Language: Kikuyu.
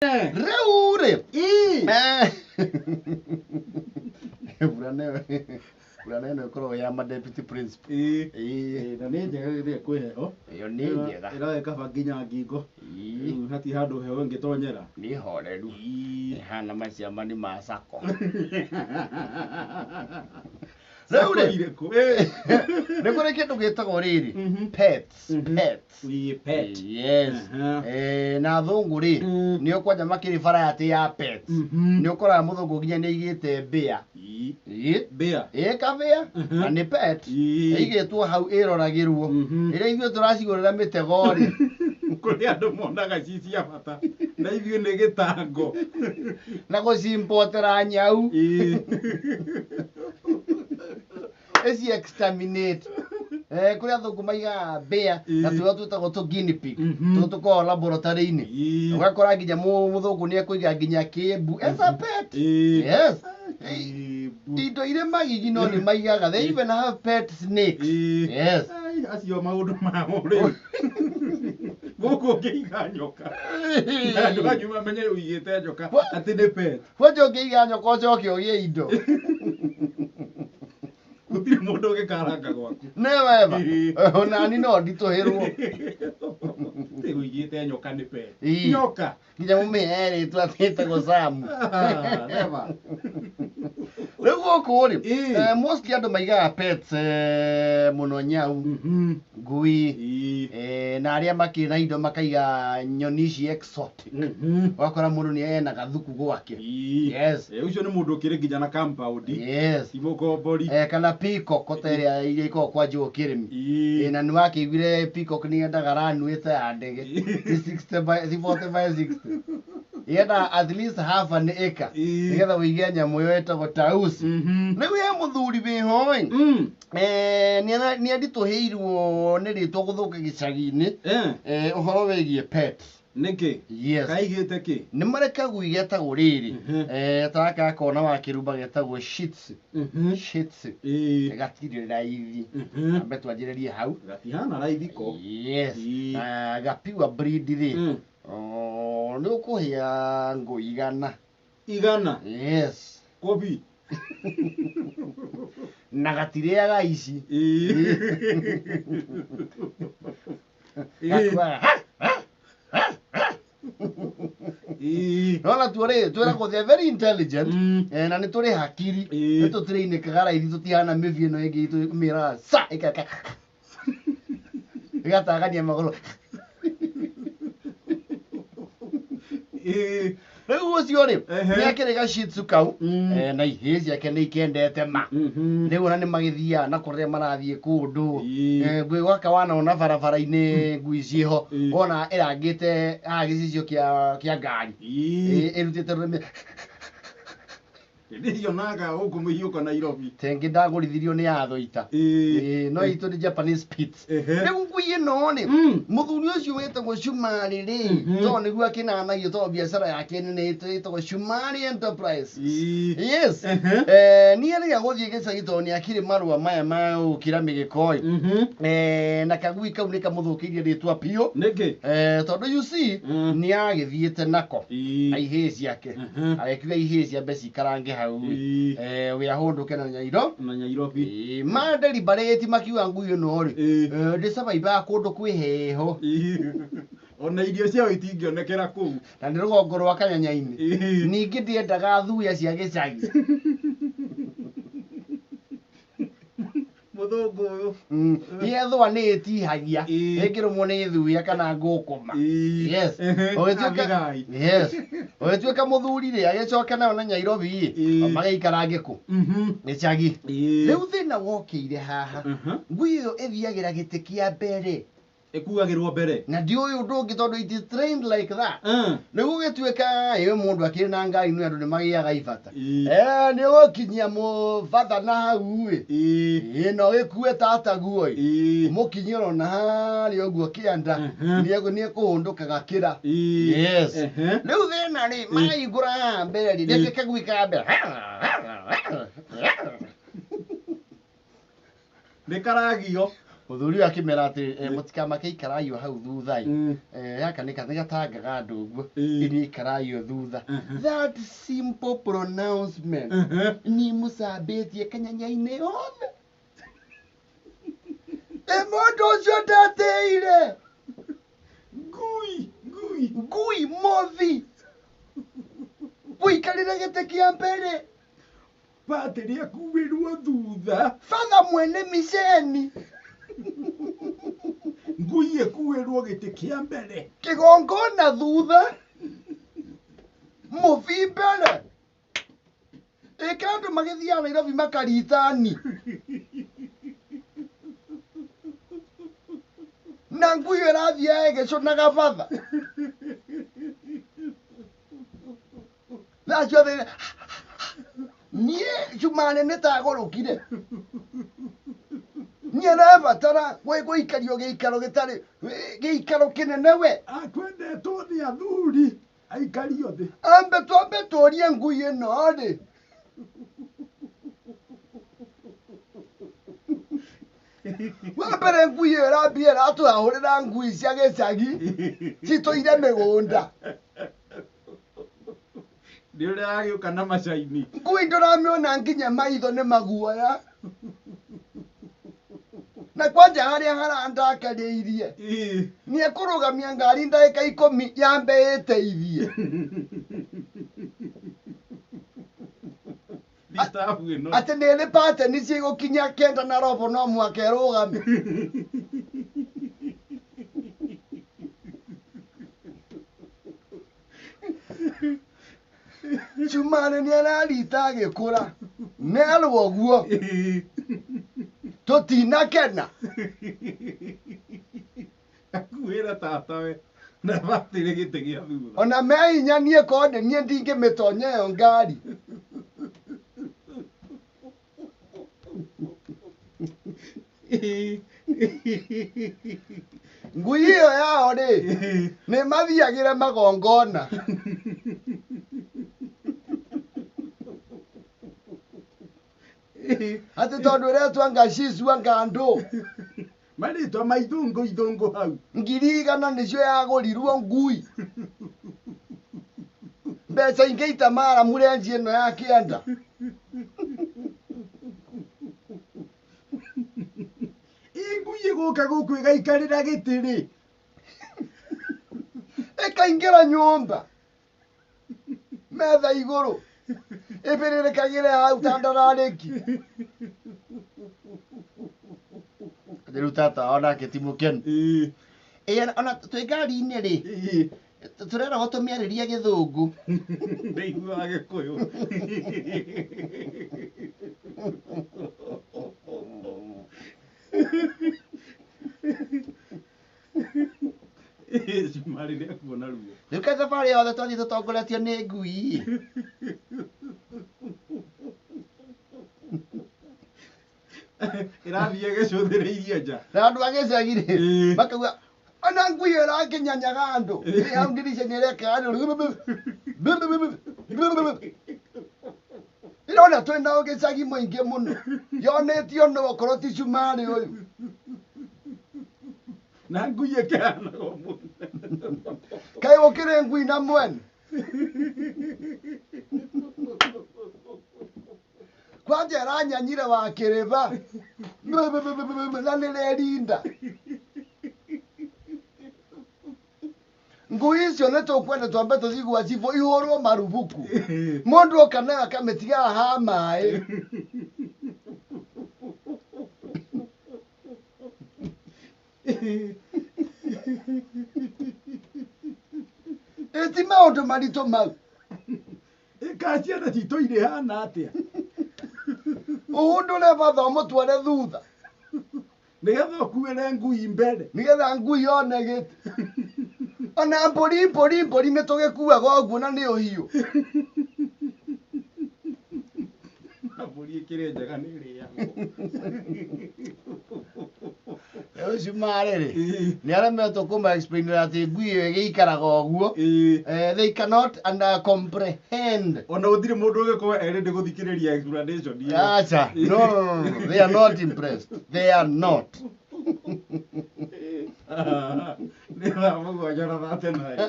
Rĩu rĩ, mbura nayo, mbura nayo ĩno ĩkoragwo ya ma deputy principal. Ĩĩ. Ĩĩ. Na nĩ njega rĩrĩa kwĩ heho. Ĩyo nĩ njega. Ĩroe kaba nginya ngingo. Ĩĩ. Rĩu hatirĩ handũ heho ĩngĩtonyera. Nĩ horeru. Ĩĩ. Ĩhana maciamani ma sacco. Rĩu Rĩu rĩ, irĩkũ? Ĩĩ. Nĩ kũrĩ kĩndũ gĩtagwo rĩrĩ, pets, pets. Ĩĩ, pet. Yes. Na athũngũ rĩ, nĩo kwanja makĩrĩ variety ya pets. Nĩ ũkoraga mũthũngũ nginya nĩ aigĩte mbĩa. Ĩĩ. Ĩĩ. Mbĩa. Ĩĩ, kabĩa, na nĩ pet. Ĩigĩtwo hau ĩroragĩrwo. Rĩrĩa ithuĩ tũracigũrĩra mĩtego rĩ. Kũrĩ andũ monaga ci cia bata na ithuĩ nĩ gĩtango. Na gũcimpotera nyau. Ĩĩ. Ĩci exterminate. Kũrĩ athũngũ maigaga mbĩa na Ĩĩ. tũrĩa twĩtagwo tũ guinea pig. Mhm. Tũtũ tũkoragwo laboratory-inĩ. Ĩĩ. Ũgakora nginya mũthũngũ nĩ ekũiga nginya kĩmbu as a pet. Ĩĩ. Yes. Kĩmbu. Indo irĩ magigi no nĩ maigaga. They even have pet snakes. Ĩĩ. Yes. Ai, acio maũndũ mao rĩu. Gũkũ ũngĩiga nyoka. Na andũ anyu mamenye ũigĩte nyoka atĩ nĩ pet. Kwanja ũngĩiga nyoka ũcoke ũgĩe indo. Gũtirĩ mũndũ ũngĩkaranga gwaku. Never. Ĩĩ. Onani no nditũhĩrwo. Atĩ ũigĩte nyoka nĩ pet. Ĩĩ. Nyoka. Nginya mũmĩhe rĩtwa atĩ ĩtagwo Sam. Ah, never. Rĩu gũkũ rĩ, Ĩĩ. Mostly andũ maigaga pets, mũno nyau, ngui, Ĩĩ. na arĩa makĩrĩ na indo makaiga nyoni ici exotic. Ũgakora mũndũ nĩ ena gathuku gwake. Ĩĩ. Yes. Ũcio nĩ mũndũ ũkĩrĩ nginya na compound. Yes. Ti mũkombori. Kana peacock ta ĩrĩa iria ikoragwo kwa Joe Kĩrĩmi. Ĩĩ. Na nĩ wakĩiguire peacock nĩ yendaga runway ta ya ndege. Ti 60 by, ti 40 by 60. Yendaga at least half an acre. Ĩĩ. Nĩgetha ũige nyamũ ĩyo ĩtagwo tausi. Rĩu he mũthuri wĩho ĩ, nĩ aritũhĩirwo nĩ rĩtwa gũthũka gĩcagi-inĩ, ũhoro wĩgiĩ pet. Nĩkĩ? Yes. Kaigĩte kĩ? Nĩ marĩ kagui getagwo rĩrĩ, ta gaka gakona wa kĩrumba getagwo Shih Tzu. Shih Tzu. Ĩĩ. Gatirĩ raithi. Ambe twanjĩrĩrie hau. Gatihana raithi ko. Yes. Ĩĩ. Na ga pure breed rĩ, nĩ ũkũhĩa ngũ 100. 100? Yes. Kobi. Na gatirĩaga ici. Ĩĩ. Gakuaga, ha, ha, ha, ha. Ĩĩ. No natuo rĩ, twĩragwo they are very intelligent, na nĩ tũrĩ hakiri. Ĩĩ. Nĩ tũtirĩinĩkaga raithi, tũtihana mĩbi ĩno ĩngĩ itũ mĩraga sa ĩkeka. Ĩgatagania magũrũ. Ĩĩ. Rĩu ũcio rĩ, Ehe. nĩ akĩrĩ ga Shih Tzu kau, na ihĩĩ ciake nĩ ikendete ma. Rĩu ona nĩ magĩthiaga na kũrĩa marathiĩ kũndũ. Ĩĩ. Ngui gwaka wanona barabara-inĩ ngui ciĩho, Ĩĩ. wona ĩrangĩte haha gĩcicio kĩa ngari. Ĩĩ. Ĩĩ, ĩrutĩte rũrĩmĩ. Ndĩcionaga gũkũ mĩhiũko Nairobi. Tengĩ ndagũrithirio nĩ athoita. Ĩĩ. Ĩĩ, no itũ nĩ Japanese Spitz. Ehe. Rĩu ngui ĩno rĩ, mũthuri ũcio wĩtagwo Shumari rĩ, tondũ nĩguo akĩnanagio tondũ biacara yake nene ĩtagwo Shumari Enterprises. Ĩĩ. Yes. Ehe. Niĩ rĩrĩa gũthiĩ gĩcagi tondũ nĩ akĩrĩ marũa maya ma gũkĩra mĩgĩko ĩ. Na kagui kau nĩ kamũthũkĩirie rĩtwa biũ. Nĩkĩ? Tondũ you see, nĩ agĩthiĩte nako. Ĩĩ. Ihĩĩ ciake. Agĩkiuga ihĩĩ ciambe cikarange hau. Ĩĩ. Wĩ ahũndũke na Nyairo. Na Nyairobi. Ĩĩ, ma deliberate makiuga ngui ĩno rĩ, Ĩĩ. ndĩcabaibaga kũndũ kwĩ heho. Ĩĩ. Ona irio ciao itingĩonekera kũu. Na nĩ rũgongo rwa Kanyanya-inĩ. Ĩĩ. Ningĩ ndĩendaga thuya cia gĩcagi. Mũthũngũ ũyũ. Yethwa nĩ ĩtihagia. Ĩĩ. Ĩngĩrũmwo nĩ thuya kana ngũkũma. Ĩĩ. Yes. Ehe. Ũgĩtuĩka Athigai. Yes. Ũgĩtuĩka mũthuri rĩ, agĩcoka nayo na Nyairobi rĩ, Ĩĩ. magĩikara ngĩkũ? Gĩcagi. Ĩĩ. Rĩu thĩna wokĩire haha. Ngui ĩyo ĩthiagĩra gĩtĩ kĩa mbere. Ĩkuagĩrwo mbere. Na ndiũĩ ũndũ ũngĩ tondũ it is trained like that. Rĩu gũgĩtuĩka ĩyo mũndũ akĩrĩ na ngari nĩ andũ nĩ magĩaga ibata. Ĩĩ. Nĩ ũgũkinyia mũbatha na hau ĩ. Ĩĩ. Ĩĩ, no gĩkue tataguo ĩ. Ĩĩ. Mũkinyie oro na harĩa ũguo kĩanda. Nĩ ekũhũndũka gakĩra. Ĩĩ. Yes. Ehe. Rĩu thĩna rĩ, mahingũra haha mbere rĩ, rĩngĩ kagui ka mbere. Nĩ karagio. Mũthuri ũyũ akĩmera atĩrĩ, mũtikamake ikarai o hau thutha ĩ. Gaka nĩ gatangaga andũ ũguo. Inyuĩ ikarai o thutha. That simple pronouncement nĩ mũcambĩtie kanyanya-inĩ yothe. Ĩ mũndũ ũcio ndatĩire. Ngui, ngui. Ngui mothi. Ũikarĩre gĩtĩ kĩa mbere. Batĩrĩ akuĩrwo thutha. Batha mwene miceni. Ngui ĩkuĩrwo gĩtĩ kĩa mbere. Kĩgongona thutha. Mũthi mbere. Ĩka andũ magĩthiaga Nairobi makaritani. Na ngui ĩyo ĩrathiaga ĩgĩcũnaga batha. Thaa ciothe niĩ cuma nene tagũrũkire. Niĩ arabatara gũikario gĩikaro gĩtarĩ gĩikaro kĩnene we. Akwendetwo nĩ athuri aikario thĩ. Ambe twambe tũrie ngui ĩno rĩ. Wa mbere ngui ĩyo ĩrambia ĩratũhahũrĩra ngui cia gĩcagi citũire mĩgũnda. Nĩ ũrĩa agĩũka na macaini. Ngui ndũramĩona nginya maitho nĩ maguoya. Na kwanja harĩa harandakarĩirie. Nĩ ekũrũgamia ngari ndagĩka 10 yambe ĩteithie. Thitabu ĩno. Atĩ nĩ ĩrĩ pateni cigũkinya 9 na robo no mũhaka ĩrũgame. Cumarĩ nĩ ararita agĩkũra. Merwo ũguo. Tũtinakena. Akuĩra tatawe na batĩrĩ gĩtĩ gĩa thutha. Ona mehinya niĩ korwo nĩ niĩ ndingĩmĩtonya ĩyo ngari. Ngui ĩyo yao rĩ, nĩ mathiagĩra magongona. Atĩ tondũ ĩretwo anga cicu anga andũ. Marĩtwa ma ithũngũ ithũngũ hau. 100,000 nĩcio yagũrirwo ngui. Mbeca ingĩ itamara mũrenji ĩno ya kĩanda. Ĩ ngui ĩgũka gũkũ ĩgaikarĩra gĩtĩ rĩ. Ĩkaingĩra nyũmba. Metha igũrũ. Ĩbĩrĩrĩkagĩre hau ta ndararĩki. Rĩu tata onake ti mũkenu. Ĩ ona twĩ ngari-inĩ rĩ, tũreragwo tũmĩarĩrie gĩthũngũ. Ndaiguaga gĩkũyũ. Cumarĩ nĩ akuona ruo. Rĩu kaĩ thabarĩ yothe twathiĩ tũtongoretio nĩ ngui. Ĩrathiĩ ĩgĩcũthĩrĩirie nja. Na andũ a gĩcagi rĩ, makauga ona ngui ĩyo ĩrakĩnyanyaga andũ. Ĩ hau ndirica-inĩ ĩrekaga andũ. Ĩrona twĩna gĩcagi mũingĩ mũno. Yonetio nũ okorwo ti cumarĩ ũyũ. Na ngui ĩkĩhanaga mũno. Kaĩ gũkĩrĩ ngui na mwene. Kwanja ĩranyanyire wa kĩrĩba. Na nĩrerinda. Ngui icio nĩ tũkwenda twambe tũthiĩ gwa cibũ ihũrwo marubuku. Mũndũ oka nayo akamĩtiga haha maĩ. Ĩ ti maũndũ maritũ mau. Ĩka ciana citũ irĩhana atĩa? Ũhũndũre batha ũmũtware thutha. Nĩgetha ũkuĩre ngui mbere. Nĩgetha ngui yone gĩtĩ. Ona mbũri mbũri mbũri nĩ tũgĩkuaga ũguo na nĩ ũhiũ. Na mbũri ĩkĩrĩ njega nĩ ĩrĩagwo. Rĩu cumarĩ rĩ, nĩ aremetwo kũma explainĩra atĩ ngui ĩyo ĩgĩikaraga ũguo. They cannot under comprehend. Ona gũtirĩ mũndũ ũngĩkorwo erĩ gũthikĩrĩria explanation ĩyo. Acha, no, no, no, no. They are not impressed. They are not. Nĩ thaa 7:39.